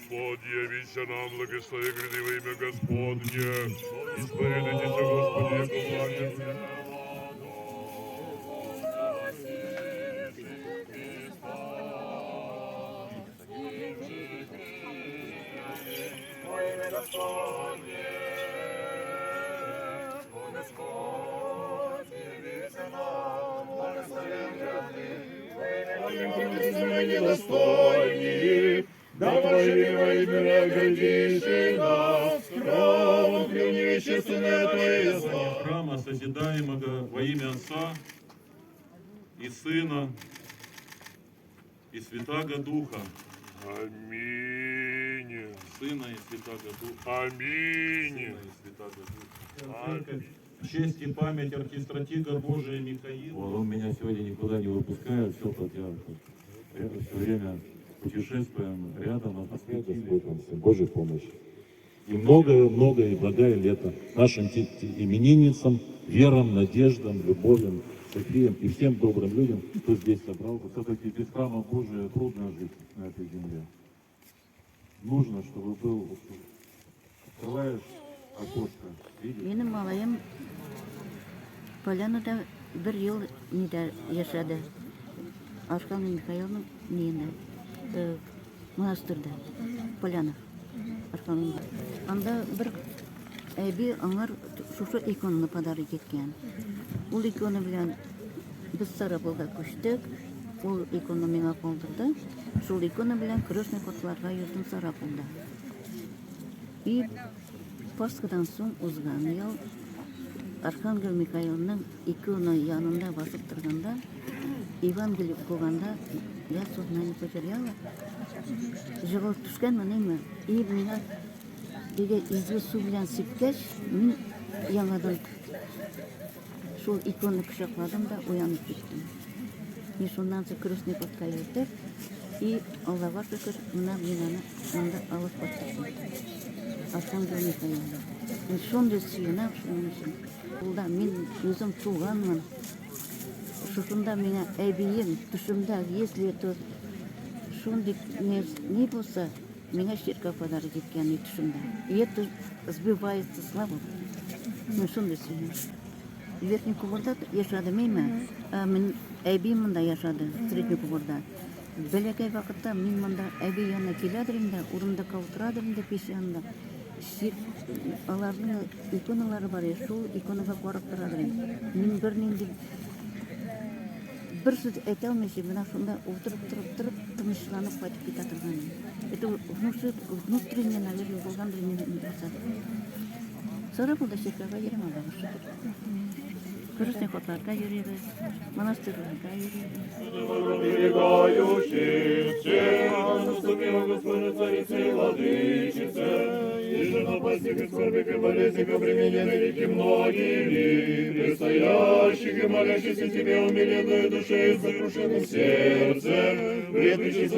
Господь, явися нам, благослови гряды во имя Господне. Исповедуйтесь, Господи, яко благ. Знамени достойни, да твои во имя грядиши нас, кровом крил невещественное Твое зло. Храма, созидаемого во имя Отца и Сына и Святаго Духа. Аминь. Сына и Святаго Духа. Аминь. Сына и Святаго Духа. Церковь, в честь и память архистратига Божия Михаила. Он меня сегодня никуда не выпускает, все тут я все время путешествуем рядом. Господь вам всем Божьей помощи. И многое-многое и благое лето нашим именинницам, верам, надеждам, любовям, Софиям и всем добрым людям, кто здесь собрался. Все-таки без храма Божия трудно жить на этой земле. Нужно, чтобы был, открываешь окошко, видишь, Минем малаем Полянада бер ел нидә яшәде. Архангел Михаилның ниендә, монастырьда. Поляна. Архангел. Анда бер әби аңар шушы иконаны подарить иткән. Ул икона белән без Сарапулга күчтек. Ул икона миңа калдырды. Шул икона белән крестный ходларга йөрдем Сарапулда. И Пасхадан соң узган ел Архангел Михаилның икона янында басып торганда, Евангелие укыганда, я сознание потеряла. Җыгылып төшкәнмен инде. И миңа теге изге су белән сипкәч, мин яңадан шул иконаны кочакладым да уянып киттем. И шуннан соң крестный ходка йөрдек. И Аллага шөкер, менә мин аны монда алып кайттым. Архангел Михаилны. Мин шундый сөенәм шуның өчен. Ул да мин үзем туганмын. Шушында миңа әбием төшемдә, если это шундый не булса, миңа чиркәү подарить иткән төшемдә. И это сбывается, слава Богу. Мин шундый сөенәм. Верхний Кубурда яшәдем әйме? Мин әбием монда яшәде, Средний Кубурда. Бәләкәй вакытта мин монда әби янына киләдер инде, урындыкка утырадыр инде пич янында. Аларның иконалары бар, шул иконага карап торадыр инде. Мин бернинди бер сүз әйтә алмыйча, менә шунда утырып торып торып, тынычланып кайтып китә торган идем. Это внутренне, наверное, булгандыр инде булса. Сарапулда чиркәүгә йөрим, Аллага шөкер. Крестный ходларга йөрибез, монастырьларга йөрибез. Оберегающих всех, заступила Господня Царице и Владычице, и жена пастих и скорбих и болезнях, обремененных реки многими, предстоящих и молящихся Тебе умиленную душе и сокрушенным сердцем, предвечный